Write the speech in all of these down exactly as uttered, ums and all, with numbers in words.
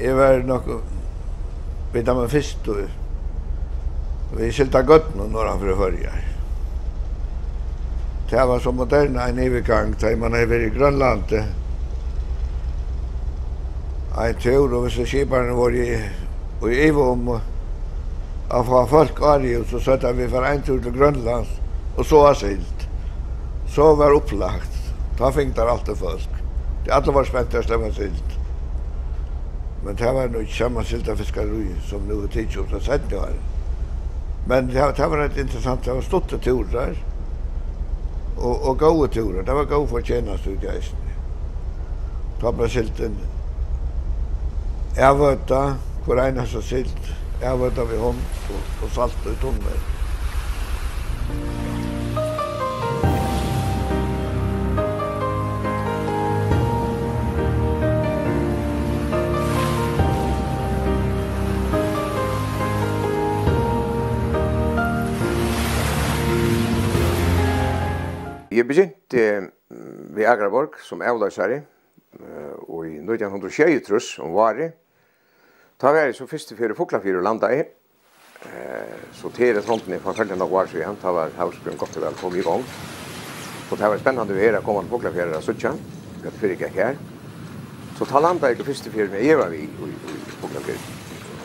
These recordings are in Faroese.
Eg var nokk við teimum fyrstu, og eg sigldi á gørnum norðan fyri Føroyar. Tað var so moderne ein yvirgang, tá ið mann hevði verið í Grønlandi ein túr, og viss skiparin vóru í, í iva um at fáa fólk árið út, so søgdu teir: "Vit fara ein túr til Grønlands og so á sild." So var upplagt. Tá fingu teir altíð fólk. Tí allir vóru spentir at sleppa sild. Men tað var nú ikki sama sildarfiskarí, sum nú er tikið upp tað seinnu ár. Men tað, tað var eitt interessant, tað var stuttir túrar og, og góðir túrar. Tað var góð fortjenesta í tí eisini. Tá bleiv sildin avbøtað, hvør einasta sild, avbøtað við hond og, og salt í tunnur. Eg begynti, eh, við Akraborg sum avloysari, eh, og í nítjan hundrað og sjeyogtrýss um várið, tá var eg so fyrstu ferð í Fuglafjørð og landaði. Eh, so tað er eitt hondini forferdiliga nógv ár síðan, tá var Havsbrún gott og væl komið í gongd. Og tað var spennandi at vera, koma til Fuglafjarðar at síggja, hvat fyri gekk her. So tá landaði eg fyrstu ferð, men eg var við í, í Fuglafjørð.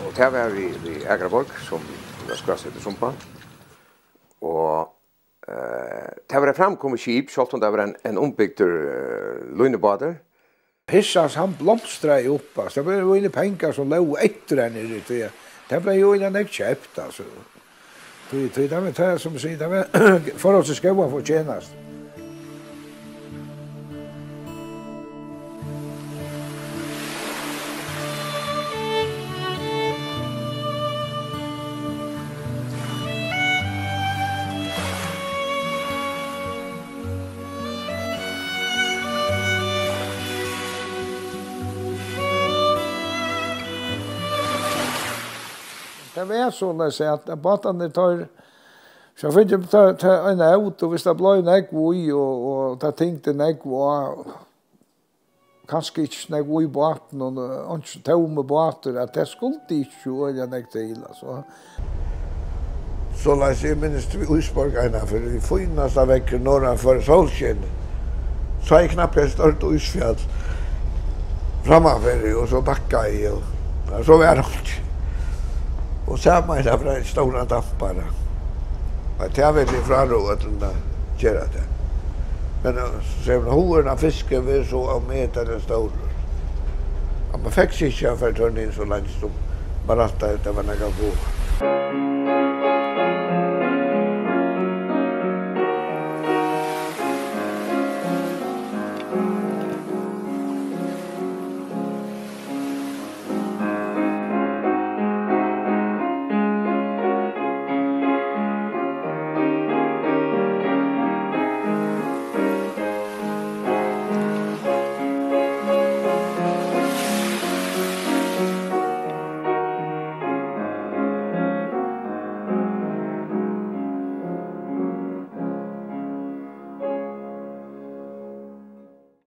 Og tað var við, við Akraborg, sum var skrásettur sum bá. Og Eh, tað var eitt framkomið skip, sjálvt um tað var ein, ein umbygdur, eh, línubátur. Húsið, hann blomstraði upp, altso. Tað vóru jú eini pengar, sum lógu eftir har niðri, tí at tað bleiv jú eina nógv keypt, altso. Tí, tí tað var, tað, sum eg sigi, tað var forholdsvis góð fortjenesta. Tað var soleiðis, at bátarnir, teir, so fingu teir, teir ein ót, og viss tað bleiv nógv í, og, og tað tyngdi nógv á, kanska ikki nógv í bátinum, og einki tómur bátur, at tað skuldi ikki so øgiliga nógv til, altso. Soleiðis, eg minnist við Ísborg eina ferð, í fínasta veðri norðan fyri, sólskin, sá eg knappliga eitt stórt ísfjall frammanfyri, og so bakkaði eg, og, ja, so var einki. Og sama er tað fyri ein stóran dampara. Og tað vil eg fráråða øllum at gera tað. Men, eh, so sigur man, hugurin at fiski verður so ómetaliga stórur, at man fekk seg ikki at fara tørn inn so leingi sum man rættaði, at tað var nakað at fáa.